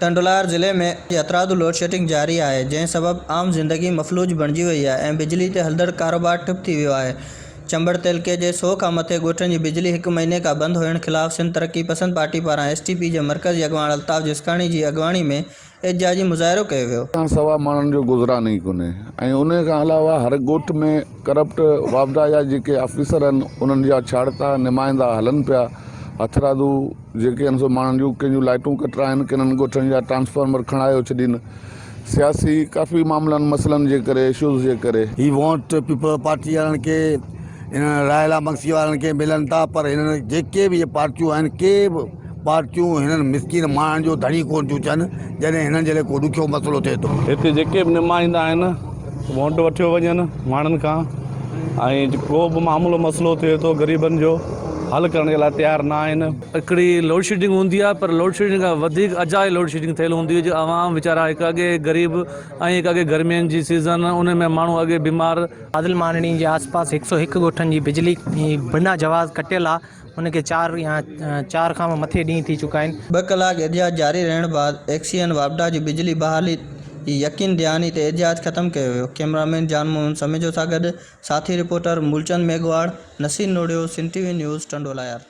ٽنڊوالهيار ضلعي ۾ هٿرادو لوڊشيڊنگ جاري آهي، جنهن سبب عام زندگي مفلوج بڻجي وئي آهي ۽ بجلي تي هلندڙ ڪاروبار ٺپ ٿي ويو آهي. چمبڙ تعلقي جي سئو کان مٿي ڳوٺن جي بجلي هڪ مهيني کان بند هئڻ خلاف سنڌ ترقي پسند پارٽي پاران ايس ٽي پي جي مرڪزي اڳواڻ الطاف جسڪاڻي جي اڳواڻي ۾ احتجاجي مظاهرو ڪيو ويو. کان سوا ماڻهن جو گذران ئي ڪونهي ۽ انهي کان علاوه هر ڳوٺ ۾ ڪرپٽ واپڊا جا جيڪي آفيسر آهن انهن جا ڇاڙتا نمائندا هلن پيا هٿرادو جيڪي آهن سو ماڻهن جون ڪنهن جون لائٽون ڪٽرائن ڪنن ڳوٺن جا ٽرانسفارمر کڻايو ڇڏين سياسي ڪافي معاملن مسئلن جي ڪري اشوز جي ڪري. هي ووٽ پيپلز پارٽي وارن کي انهن راحيلا مگسي وارن کي ملن ٿا پر هنن جيڪي به هي پارٽيون آهن ڪي به پارٽيون هنن مسڪين ماڻهن جو ڌڻي ڪونه ٿيون ٿين جڏهن هنن جي لاء ڪو ڏکيو مسئلو ٿئي ٿو. هتي جيڪي به نمائندا آهن ووٽ وٺيو وڃن ماڻهن کان ۽ ڪو به معاملو مسئلو ٿئي ٿو غريبن جو حل ڪرڻ جي لاء تيار نه آهن. هڪڙي لوڊشيڊنگ هوندي آهي پر لوڊشيڊنگ کان وڌيڪ اجائي لوڊشيڊنگ ٿيل هوندي هئي جو عوام ويچارا هڪ اڳي غريب ۽ هڪ اڳي گرمين جي سيزن ان ۾ ماڻهو اڳي بيمار. فاضل مانڙي جي آس پاس هڪ سئو هڪ ڳوٺن جي بجلي بنا جواز ڪٽيل آ ان کي چار يا چار کان به مٿي ڏينهن ٿي چڪا آهن. ٻه ڪلاڪ احتجاج جاري رهڻ بعد ايڪسيئن واپڊا جي بجلي بحالي جي يقين دهاني تي احتجاج ختم ڪيو ويو. ڪئميرامين جان محمد سميجو سان گڏ ساٿي reporter Moolchand Meghwar, Naseer Nohriyo, Sindh T V news, Tando Allahyar.